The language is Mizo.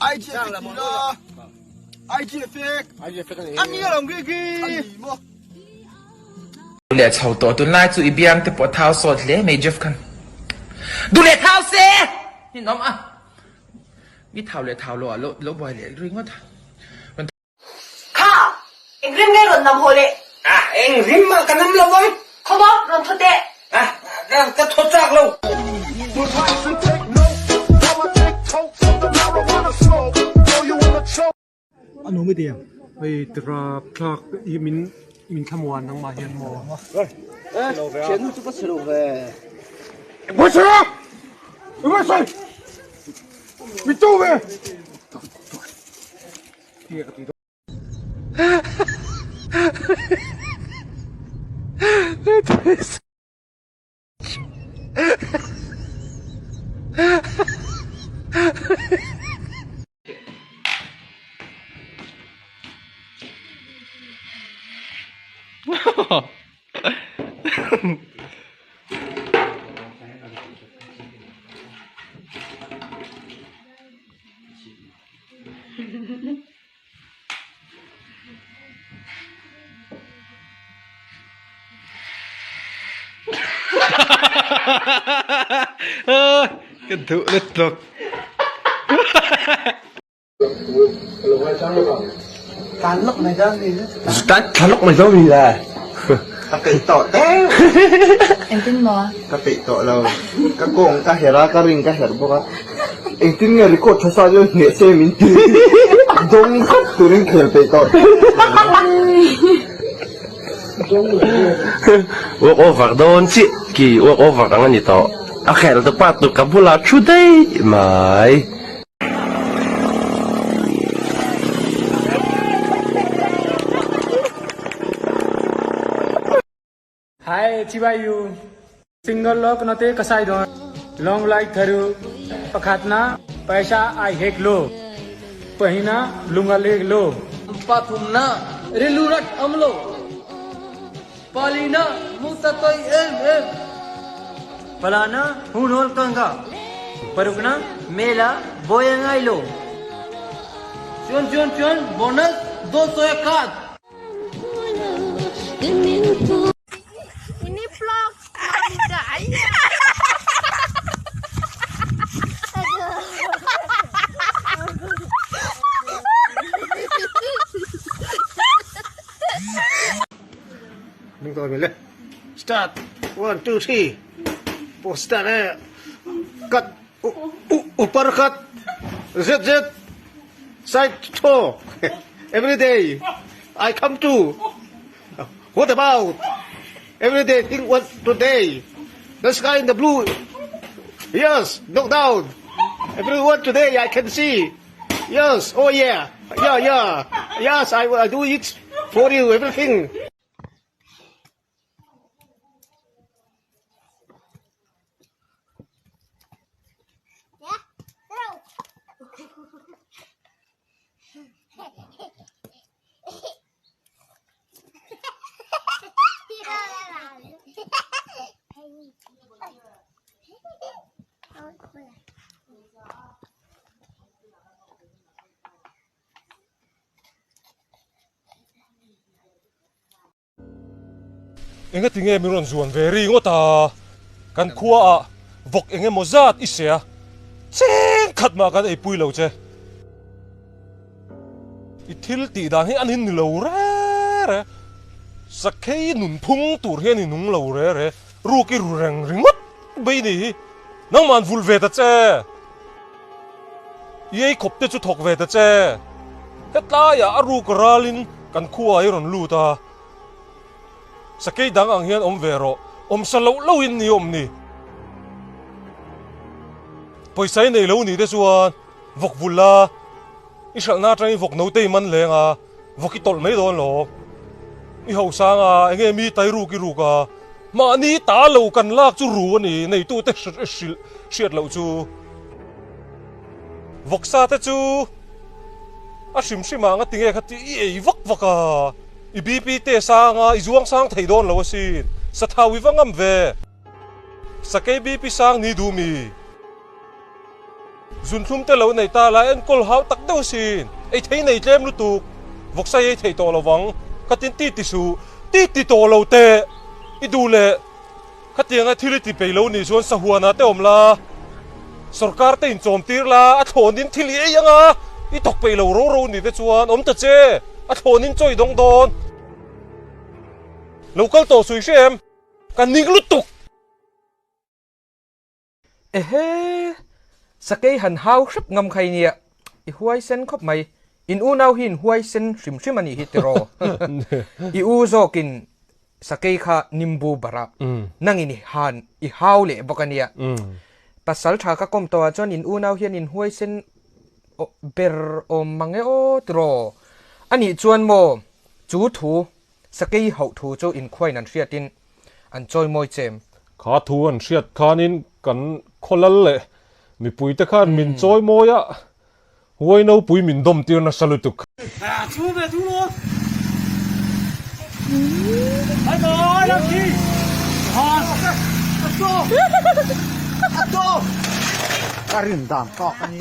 IG effect ti la. IG effect. IG effect ani. Ani alawm khi khi. Ani maw. Duh leh chho tawh tunlai chu i biang te pawh thau sawt hle mai Jeff khan. Duh leh thau se! Ninawm a. Mi thau leh thau lo ah lo buai leh ringawt a. Kha! Eng rim nge rawn nam haw leh? A, eng rim ah ka nam lo ang. Khaw maw, rawn thaw teh. A, ka thaw chak lo. A nuam i ti em? Hei tirap thlak hi min min thlamuan nangmah hian maw? Thiannu chu ka chhe lo ve. Engpawh chhe a! Engpawh sawi! Min tu ve! Ka duh lutuk. Tan lawk mai dawn mi Tan thla lawk mai dawn mi le. Ka peih tawh deuh. Engtin maw? Ka peih tawh lo. Ka kawng ka herh a, ka ring ka herh bawk a. Engtin nge record tha sa chuan hneh se min ti. Dawng khawp turin khel peih tawh. Walk over dawn chiah ki walk over ang a ni tawh. A khel tu pa tur ka bulah thu daih mai. Hi chibai u single lok na te kasai don long life tharu pakhat na paisa ai hek lo pahina lunga lek lo pathum na rilurat amlo palina mutatoi em em palana hunol kanga parukna mela boyangai lo chuan chuan chuan bonus 201 Ini vlog keluarga ayah. Start 1 2 3 4 start e cut upper cut z z side toe every day I come to what about every day think what today the sky in the blue yes knock down everyone today I can see yes oh yeah yeah yeah yes I I do it for you everything Engati nge min rawn zuan ve ri ngawt a? Kan khua ah vawk eng emaw zat i hria cheng khat mah kan eipui lo che. I thil tih dan hi an in ni lo re re. Sakhei nunphung tur hian i nung lo re re. Ruk i ru reng ringawt mai ni hi. Nangmah an vulh ve ta che. I ei khawp te chu thawk ve ta che. Hetlaiah a ruk ralin kan khuaah i rawn lut a. Sakei dang ang hian awm ve rawh. Awmsa loh lohin ni awm ni. Pawisa i nei lo ni te chuan vawk vul la, i hralhna atangin vawk note i man leng a, vawk i tawlh mai dawn lo. I hosang a, enge mi tai ruk i ruk a, mahni ta lo kan lak chu ru a ni, neitute hrilh hriat loh chu. Vawksa te chu a hrim hrim ang a ti nge kha ti i ei vak vak a, i BP te sang a, i zuang sang thei dawn lo asin, sathau i va ngam ve. Sakei BP sang ni duh mi? Zunthlum te lo nei ta la enkawl hau tak deuh asin. Ei thei nei tlem lutuk. Vawksa ei thei tawh lovang. Khatin ti ti suh. Ti ti tawh lo teh. I duh leh khatianga thil i ti peih lo nih chuan sahuanah te awm la. Sorkar te inchawm tir la, a thlawnin thil i ei anga i thawk peih lo ro ro nih te chuan awm ta che. A thlawnin chaw i dawng dawn. Lo kal tawh suih hre em? Ka ning lutuk! Ehe! Sakei han hau hrep ngam kha i nia, i huaisen khawp mai. In unau hi in huaisen hrim hrim a nih hi tiraw? I u zawkin sakei kha nimbu barh a, nangin i han i hau leh bawk a nia. Pasal tha ka kawm tawhah chuan in unau hian in huaisen ber awm mang e aw tiraw? A nih chuan maw chu thu Sakei hauh thu chu inkhuain an hriatin an chawimawi chem. Kha thu an hriat khanin kan khawlal leh mipuite khan min chawimawi a, huai nopui min dawm tir nasa lutuk. Ka rin dan tawk a ni.